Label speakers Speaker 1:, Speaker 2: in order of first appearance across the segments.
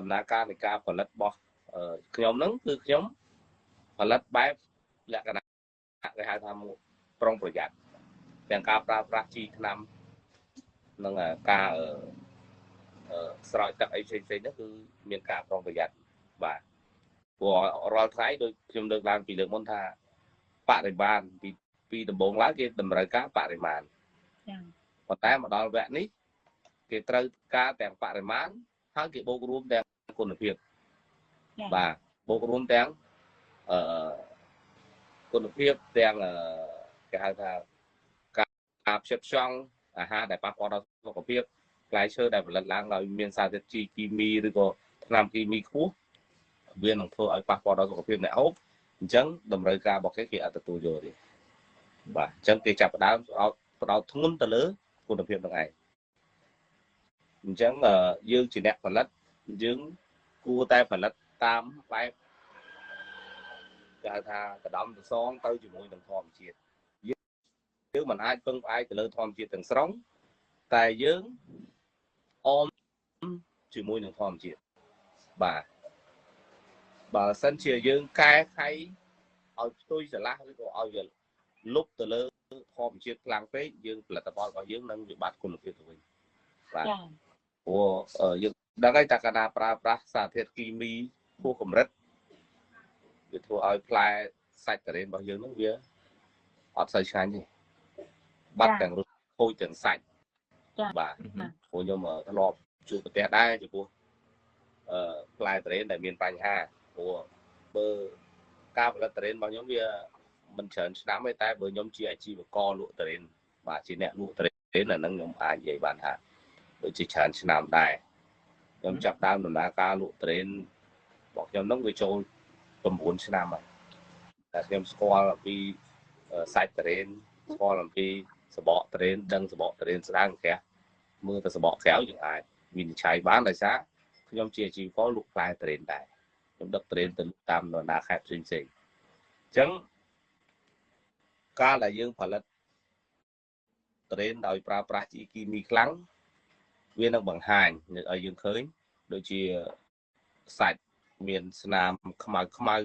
Speaker 1: ដំណើរការនៃការផលិតរបស់ខ្ញុំហ្នឹងគឺខ្ញុំផលិតបែបលក្ខណៈគេហៅថាប្រុងប្រយ័ត្នទាំងការប្រើប្រាស់ជីថ្នាំនិងការស្រោចទឹកអីផ្សេងៗហ្នឹងគឺមានការប្រុងប្រយ័ត្នបាទព្រោះរាល់ថ្ងៃដូចខ្ញុំលើកឡើងពីលើកមុនថាបរិមាណពីដំបូងឡើងគេតម្រូវការបរិមាណចា៎ប៉ុន្តែមកដល់វគ្គនេះគេត្រូវការទាំងបរិមាណហើយគេបូករួមទាំងគុណភាពបាទបូករួមទាំងអឺគុណភាពទាំងគេហៅថាការផ្ចិតផ្ចង់អាហារដែលប៉ះពាល់ដល់សុខភាពផ្លែឈើដែលផលិតឡើងដោយមានសារធាតុជីគីមីឬក៏ថ្នាំគីមីខ្ពស់វានឹងធ្វើឲ្យប៉ះពាល់ដល់សុខភាពអ្នកហូបអញ្ចឹងតម្រូវការរបស់គេគេអត់ទទួលយកទេបាទអញ្ចឹងគេចាប់ផ្ដើមផ្ដោតធ្ងន់ទៅលើគុណភាពនឹងឯងអញ្ចឹងយើងជាអ្នកផលិតយើងគួរតែផលិតតាមបែបគេហៅថាកដំទៅសងទៅជាមួយនឹងធម្មជាតិយើងមិនអាចពឹងផ្អែកទៅលើធម្មជាតិទាំងស្រុងតែយើងអមជាមួយនឹងធម្មជាតិបាទបើសិនជាយើងកែខៃឲ្យផ្ទុយស្រឡះឬក៏ឲ្យវាលុបទៅលើធម្មជាតិខ្លាំងពេកយើងផលិតផលរបស់យើងនឹងវិបត្តិគុណភាពទៅវិញបាទព្រោះយើងដឹងហើយថាកាលណាប្រើប្រាស់សារធាតុគីមីហួសកម្រិតវាធ្វើឲ្យផ្លែសាច់ទុរេនរបស់យើងនឹងវាអត់សូវឆ្ងាញ់ទេបាត់ទាំងរសខូចទាំងសាច់បាទព្រោះខ្ញុំធ្លាប់ជួបប្រទះដែរចំពោះផ្លែទុរេនដែលមានបញ្ហាព្រោះបើការផលិតទុរេនរបស់ខ្ញុំវាមិនច្រើនឆ្នាំទេតែបើខ្ញុំជាអាជីវករលក់ទុរេនបាទជាអ្នកលក់ទុរេនអាហ្នឹងខ្ញុំអាចនិយាយបានថាដូចជាច្រើនឆ្នាំដែរខ្ញុំចាប់ដើមដំណើរការលក់ទុរេនរបស់ខ្ញុំហ្នឹងវាចូល9ឆ្នាំហើយតែខ្ញុំស្គាល់អំពីសាច់ទុរេនស្គាល់អំពីសបកទុរេនដឹងសបកទុរេនស្ដើងក្រាស់មើលតែសបកក្រៅយើងអាចវិនិច្ឆ័យបានដោយសារខ្ញុំជាអាជីវករលក់ផ្លែទុរេនដែរខ្ញុំដឹកទុរេនទៅតាមបណ្ដាខេត្តផ្សេងៗអញ្ចឹងកាលដែលយើងផលិតទុរេនដោយប្រើប្រាស់ជីគីមីខ្លាំងវានឹងបង្ហាញឲ្យយើងឃើញដូចជាសាច់មានស្នាមខ្មៅខ្មៅ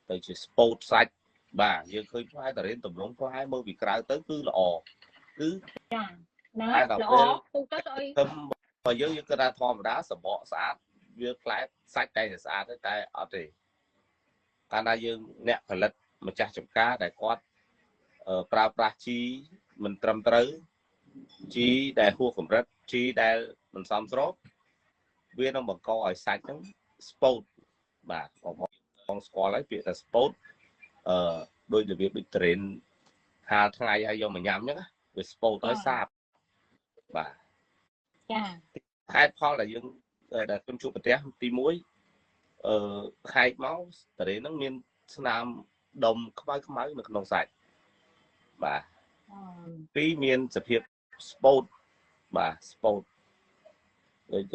Speaker 1: ទៅជាស្ពោតសាច់បាទយើងឃើញផ្លែទុរេនតម្រង់ផ្លែមើលពីក្រៅទៅគឺល្អគឺ
Speaker 2: ចាណាល្អទូទៅស្អុយ
Speaker 1: បើយើងគិតថាធម្មតាសបកស្អាតវាផ្លែសាច់តែស្អាតទេតែអត់ទេកាលណាយើងអ្នកផលិតម្ចាស់ចំការដែលគាត់ប្រើប្រាស់ជីមិនត្រឹមត្រូវជីដែលហួសកម្រិតជីដែលមិនសមស្របវានឹងបង្កឲ្យសាច់ហ្នឹងស្ពោតបាទបងប្អូនស្គាល់ហើយពាក្យថាស្ពោតដោយរបៀបដូចទុរេនហាលថ្ងៃហើយយកមកញ៉ាំអញ្ចឹងវាស្ពោតហើយសាបបាទ
Speaker 2: ចា
Speaker 1: ហេតុផលដែលយើងដែលខ្ញុំជួបប្រទះទី1ខែកមកទុរេនហ្នឹងមានស្នាមដុំខ្មៅខ្មៅនៅក្នុងសាច់បាទពីរមានសភាពស្ពោតបាទស្ពោតដូច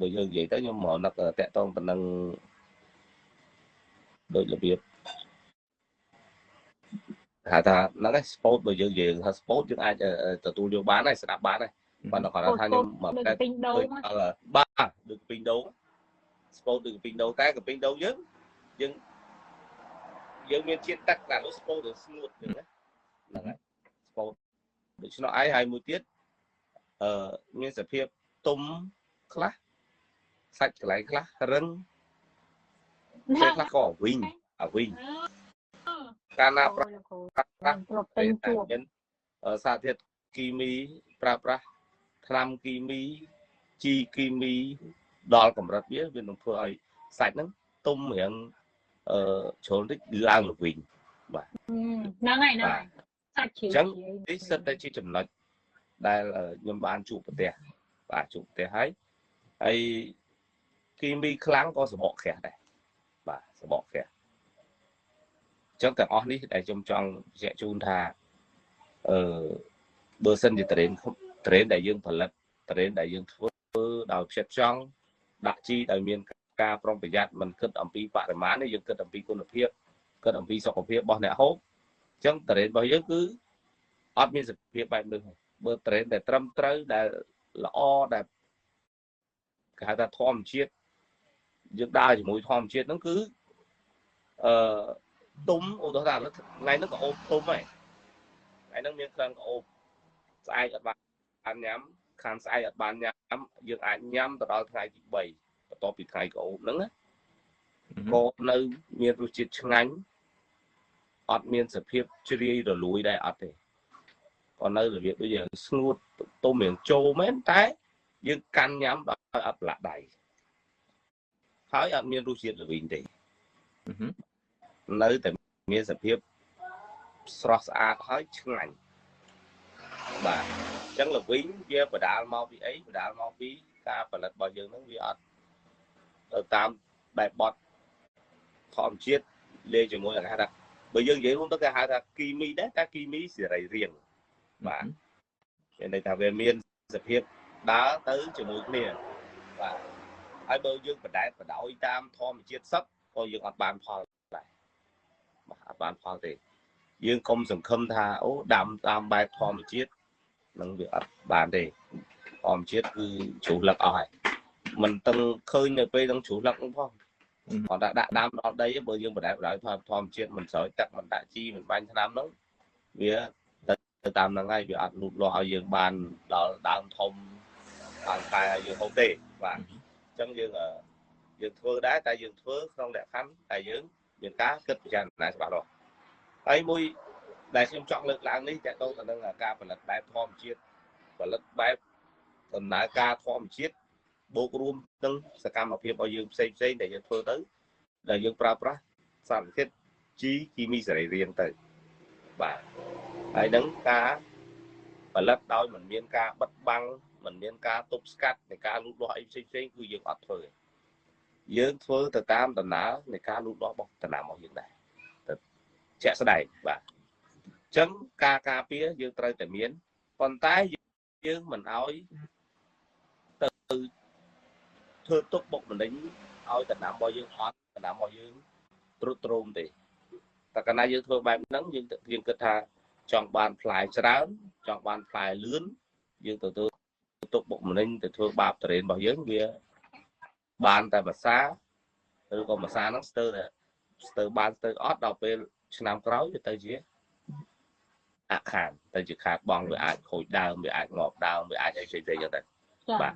Speaker 1: បើយើងនិយាយទៅខ្ញុំមកនឹកតាក់តងទៅនឹងដូចរបៀបហៅថាហ្នឹងឯងស្ពោតបើយើងនិយាយថាស្ពោតយើងអាចទទួលយកបានហើយស្ដាប់បានហើយប៉ុន្តែគាត់ថាខ្ញុំមក
Speaker 2: តែពីងដូង
Speaker 1: បាទដូចពីងដូងស្ពោតដូចពីងដូងតែកពីងដូងយើងយើងមានជាតិទឹកតែនោះស្ពោតទៅស្ងួតចឹងណាហ្នឹងហើយស្ពោតដូច្នោះឯងហើយមួយទៀតមានសភាពទុំខ្លះសាច់កន្លែងខ្លះរឹងពេលខ្លះក៏វិញវិញកាលណាប្រើប្រាស់មានសារធាតុគីមីប្រើប្រាស់ថ្នាំគីមីជីគីមីដល់កម្រិតវានឹងធ្វើឲ្យសាច់ហ្នឹងទុំរាងជ្រុលតិចឡើងទៅវិញបាទ
Speaker 2: ហ្នឹងហើយហ្នឹងហើយសាច់ជ្រាវ
Speaker 1: អញ្ចឹងនេះសិតតែជាចំណុចដែលខ្ញុំបានជួបប្រទះបាទជួបប្រទះហើយហើយគីមីខ្លាំងក៏សបកក្រាស់ដែរបាទសបកក្រាស់អញ្ចឹងទាំងអស់នេះដែលខ្ញុំចង់បញ្ជាក់ជូនថាបើសិនជាទុរេនដែលយើងផលិតទុរេនដែលយើងធ្វើដោយផ្ចិតផ្ចង់ដាក់ជីដោយមានការប្រុងប្រយ័ត្នមិនគិតអំពីបរិមាណទេយើងគិតអំពីគុណភាពគិតអំពីសុខភាពរបស់អ្នកហូបអញ្ចឹងទុរេនរបស់យើងគឺអត់មានសភាពបែបនេះបើទុរេនដែលត្រឹមត្រូវដែលល្អដែលគេហៅថាធម្មជាតិ យើងដើរជាមួយធម្មជាតិហ្នឹងគឺអឺទុំឧទាហរណ៍ថាថ្ងៃហ្នឹងក៏អូបទុំហើយថ្ងៃហ្នឹងមានក្លិនក៏អូបស្អែកអត់បានញ៉ាំខានស្អែកអត់បានញ៉ាំយើងអាចញ៉ាំទៅដល់ថ្ងៃទី3បន្ទាប់ពីថ្ងៃក៏អូបហ្នឹងណាក៏នៅមានរសជាតិឆ្ងាញ់អត់មានសភាពជ្រាយរលួយដែរអត់ទេក៏នៅរបៀបដូចយើងស្ងួតទុំរៀងចូលមែនតែយើងកាន់ញ៉ាំដោយអត់ប្រឡាក់ដៃហើយអត់មានរសជាតិល្វីងទេនៅតែមានសភាពស្រស់ស្អាតហើយឆ្ងាញ់បាទអញ្ចឹងល្វីងវាបដាលមកពីអីបដាលមកពីការផលិតរបស់យើងហ្នឹងវាអត់ទៅតាមបែបបត់ធម្មជាតិលាយជាមួយអាហារបើយើងនិយាយរួមទៅគេហៅថាគីមីដែរតែគីមីសេរីរាង្គបាទមានន័យថាវាមានសភាពដើរទៅជាមួយគ្នាបាទហើយបើយើងបដែតបដោយតាមធម្មជាតិសឹកក៏យើងអត់បានផលដែរបាទអត់បានផលទេយើងកុំសង្ឃឹមថាអូដាំតាមបែបធម្មជាតិនឹងវាអត់បានទេធម្មជាតិគឺជ្រុះលឹកអស់ហើយមិនទាំងឃើញនៅពេលនឹងជ្រុះលឹកនោះផងគាត់ដាក់ដាំដល់ដីបើយើងបដែតបដោយធម្មជាតិមិនស្រោចទឹកមិនដាក់ជីមិនបាញ់ថ្នាំនោះវាទៅតាមហ្នឹងហើយវាអត់លូតលាស់ឲ្យយើងបានដល់ដើមធំបានតែឲ្យយើងហូបទេបាទអញ្ចឹងយើងធ្វើដែរតែយើងធ្វើក្នុងលក្ខខណ្ឌតែយើងមានការគិតពិចារណាច្បាស់លាស់ហើយមួយដែលខ្ញុំចង់លើកឡើងនេះតើទៅនឹងការផលិតបែបធម្មជាតិផលិតបែបដំណើរការធម្មជាតិបូករួមនឹងសកម្មភាពរបស់យើងផ្សេងផ្សេងដែលយើងធ្វើទៅដែលយើងប្រើប្រាស់សារធាតុជីគីមីសរីរាង្គទៅបាទហើយនឹងការផលិតដោយមិនមានការបិទបាំងមិនមានការទប់ស្កាត់នៃការលូតលាស់អីផ្សេងផ្សេងគឺយើងអត់ធ្វើទេយើងធ្វើទៅតាមដំណើរនៃការលូតលាស់របស់ដំណាំរបស់យើងដែរទៅជាក់ស្ដែងបាទអញ្ចឹងការការពារយើងត្រូវតែមានប៉ុន្តែយើងមិនអោយទៅធ្វើទុកបុកម្នេញឲ្យដំណាំរបស់យើងអត់ដំណាំរបស់យើងទ្រុឌទ្រោមទេតែកាលណាយើងធ្វើបែបហ្នឹងយើងគិតថាចង់បានផ្លែច្រើនចង់បានផ្លែលឿនយើងទៅធ្វើទុកបុកម្នេញទៅធ្វើបាបតរេនរបស់យើងវាបានតែភាសាឬក៏ភាសាហ្នឹងស្ទើរបានស្ទើរអត់ដល់ពេលឆ្នាំក្រោយវាទៅជាអាខានទៅជាខាតបងវាអាចខូចដើមវាអាចងាប់ដើមវាអាចអីផ្សេងៗចឹងទៅបាទ